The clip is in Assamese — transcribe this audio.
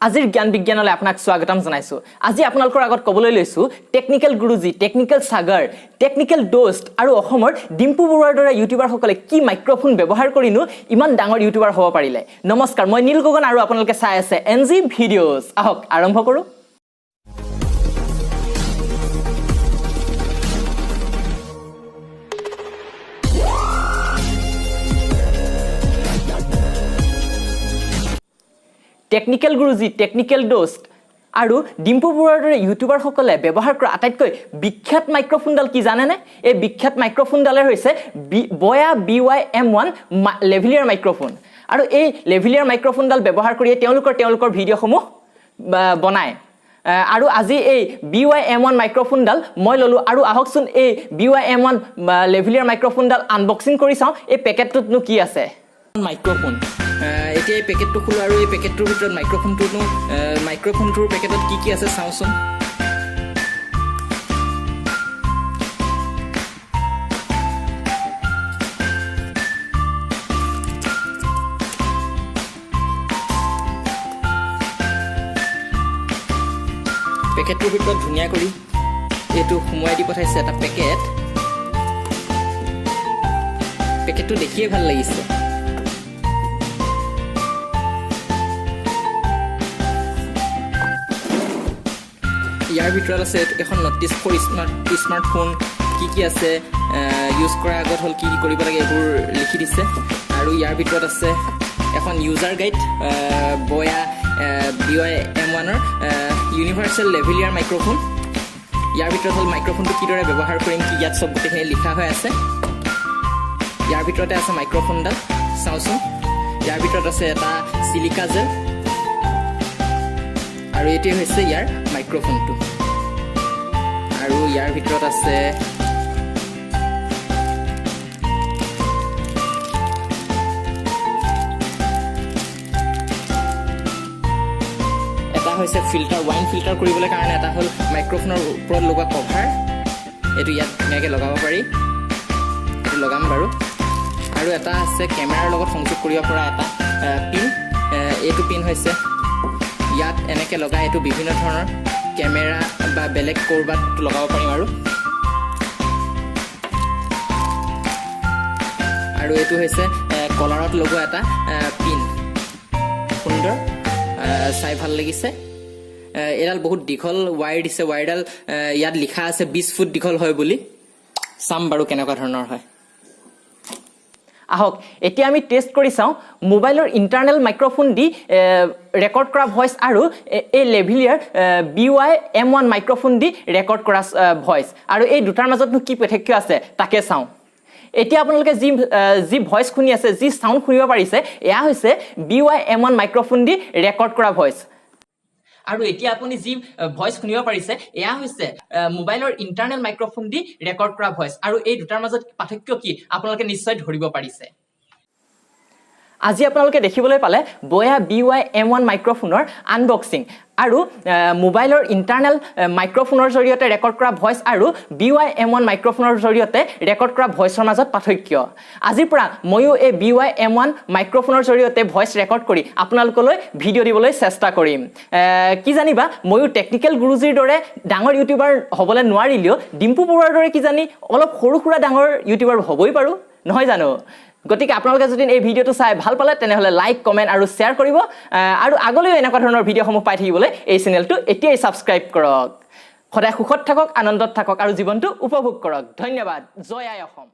আজিৰ জ্ঞান বিজ্ঞানলৈ আপোনাক স্বাগতম জনাইছোঁ। আজি আপোনালোকৰ আগত ক'বলৈ লৈছোঁ, টেকনিকেল গুৰুজী, টেকনিকেল সাগৰ, টেকনিকেল দোস্ত আৰু অসমৰ ডিম্পু বৰুৱাৰ দৰে ইউটিউবাৰসকলে কি মাইক্ৰফোন ব্যৱহাৰ কৰিনো ইমান ডাঙৰ ইউটিউবাৰ হ'ব পাৰিলে। নমস্কাৰ, মই নীল গগন আৰু আপোনালোকে চাই আছে এন জি ভিডিঅ'জ। আহক, আৰম্ভ কৰোঁ। টেকনিকেল গুৰুজী, টেকনিকেল দোস্ত আৰু ডিম্পু বৰুৱাৰ দৰে ইউটিউবাৰসকলে ব্যৱহাৰ কৰা আটাইতকৈ বিখ্যাত মাইক্ৰফোনডাল কি জানেনে? এই বিখ্যাত মাইক্ৰফোনডালে হৈছে বয়া BY M1 lavalier microphone. আৰু এই লেভিলিয়াৰ মাইক্ৰফোনডাল ব্যৱহাৰ কৰিয়ে তেওঁলোকৰ তেওঁলোকৰ ভিডিঅ'সমূহ বনায়। আৰু আজি এই BY M1 মাইক্ৰফোনডাল মই ল'লোঁ আৰু আহকচোন, এই BY M1 lavalier মাইক্ৰফোনডাল আনবক্সিং কৰি চাওঁ, এই পেকেটটোতনো কি আছে। মাইক্ৰফোন, এতিয়া এই পেকেটটো খোলোঁ আৰু এই পেকেটটোৰ ভিতৰত মাইক্ৰফোনটোৰ পেকেটত কি কি আছে চাওঁচোন। পেকেটটোৰ ভিতৰত ধুনীয়া কৰি এইটো সুমুৱাই দি পঠাইছে এটা পেকেট। পেকেটটো দেখিয়ে ভাল লাগিছে। ইয়াৰ ভিতৰত আছে এখন নটিচ ফৰ স্মাৰ্টফোন। কি কি আছে, ইউজ কৰাৰ আগত হ'ল কি কি কৰিব লাগে, এইবোৰ লিখি দিছে। আৰু ইয়াৰ ভিতৰত আছে এখন ইউজাৰ গাইড, বয়া BY M1ৰ ইউনিভাৰ্চেল লেভিলিয়াৰ মাইক্ৰফোন। ইয়াৰ ভিতৰত হ'ল মাইক্ৰফোনটো কিদৰে ব্যৱহাৰ কৰিম কি, ইয়াত চব গোটেইখিনি লিখা হৈ আছে। ইয়াৰ ভিতৰতে আছে মাইক্ৰফোনডাল, চাওঁচোন। ইয়াৰ ভিতৰত আছে এটা চিলিকা জেল আৰু এইটোৱে হৈছে ইয়াৰ মাইক্ৰফোনটো। আৰু ইয়াৰ ভিতৰত আছে এটা হৈছে ফিল্টাৰ, ৱাইন ফিল্টাৰ কৰিবলৈ কাৰণে। এটা হ'ল মাইক্ৰফোনৰ ওপৰত লগোৱা কভাৰ, এইটো ইয়াত ধুনীয়াকৈ লগাব পাৰি, এইটো লগাম বাৰু। আৰু এটা আছে কেমেৰাৰ লগত সংযোগ কৰিব পৰা এটা পিন। এইটো পিন হৈছে ইয়াত এনেকৈ লগাই এইটো বিভিন্ন ধৰণৰ কেমেৰা বা বেলেগ ক'ৰবাত লগাব পাৰিম। আৰু এইটো হৈছে কলাৰত লগোৱা এটা পিন। সুন্দৰ, চাই ভাল লাগিছে। এইডাল বহুত দীঘল ৱায়াৰ দিছে। ৱায়াৰডাল ইয়াত লিখা আছে 20 ফুট দীঘল হয় বুলি। চাম বাৰু কেনেকুৱা ধৰণৰ হয়। আহক, এতিয়া আমি টেষ্ট কৰি চাওঁ মোবাইলৰ ইণ্টাৰনেল মাইক্ৰফোন দি ৰেকৰ্ড কৰা ভইচ আৰু এই লেভিলিয়াৰ BY M1 microphone the record কৰা ভইচ আৰু এই দুটাৰ মাজতনো কি পাৰ্থক্য আছে তাকে চাওঁ। এতিয়া আপোনালোকে যি ভইচ শুনি আছে, যি চাউণ্ড শুনিব পাৰিছে, এয়া হৈছে BY M1 microphone the record কৰা ভইচ। আৰু এতিয়া আপুনি যি ভইচ শুনিব পাৰিছে, এয়া হৈছে মোবাইলৰ ইণ্টাৰনেল মাইক্ৰফোন দি ৰেকৰ্ড কৰা ভইচ। আৰু এই দুটাৰ মাজত পাৰ্থক্য কি আপোনালোকে নিশ্চয় ধৰিব পাৰিছে। আজি আপোনালোকে দেখিবলৈ পালে বয়া BY M1 মাইক্ৰফোনৰ আনবক্সিং আৰু মোবাইলৰ ইণ্টাৰনেল মাইক্ৰফোনৰ জৰিয়তে ৰেকৰ্ড কৰা ভইচ আৰু BY M1 মাইক্ৰফোনৰ জৰিয়তে ৰেকৰ্ড কৰা ভইচৰ মাজত পাৰ্থক্য। আজিৰ পৰা ময়ো এই BY M1 মাইক্ৰফোনৰ জৰিয়তে ভইচ ৰেকৰ্ড কৰি আপোনালোকলৈ ভিডিঅ' দিবলৈ চেষ্টা কৰিম। কি জানিবা, ময়ো টেকনিকেল গুৰুজীৰ দৰে ডাঙৰ ইউটিউবাৰ হ'বলৈ নোৱাৰিলেও ডিম্পু বৰুৱাৰ দৰে কিজানি অলপ সৰু সুৰা ডাঙৰ ইউটিউবাৰ হ'বই পাৰোঁ, নহয় জানো? গতিকে আপোনালোকে যদি এই ভিডিঅ'টো চাই ভাল পালে, তেনেহ'লে লাইক, কমেণ্ট আৰু শ্বেয়াৰ কৰিব আৰু আগলৈও এনেকুৱা ধৰণৰ ভিডিঅ'সমূহ পাই থাকিবলৈ এই চেনেলটো এতিয়াই ছাবস্ক্ৰাইব কৰক। সদায় সুখত থাকক, আনন্দত থাকক আৰু জীৱনটো উপভোগ কৰক। ধন্যবাদ। জয় আই অসম।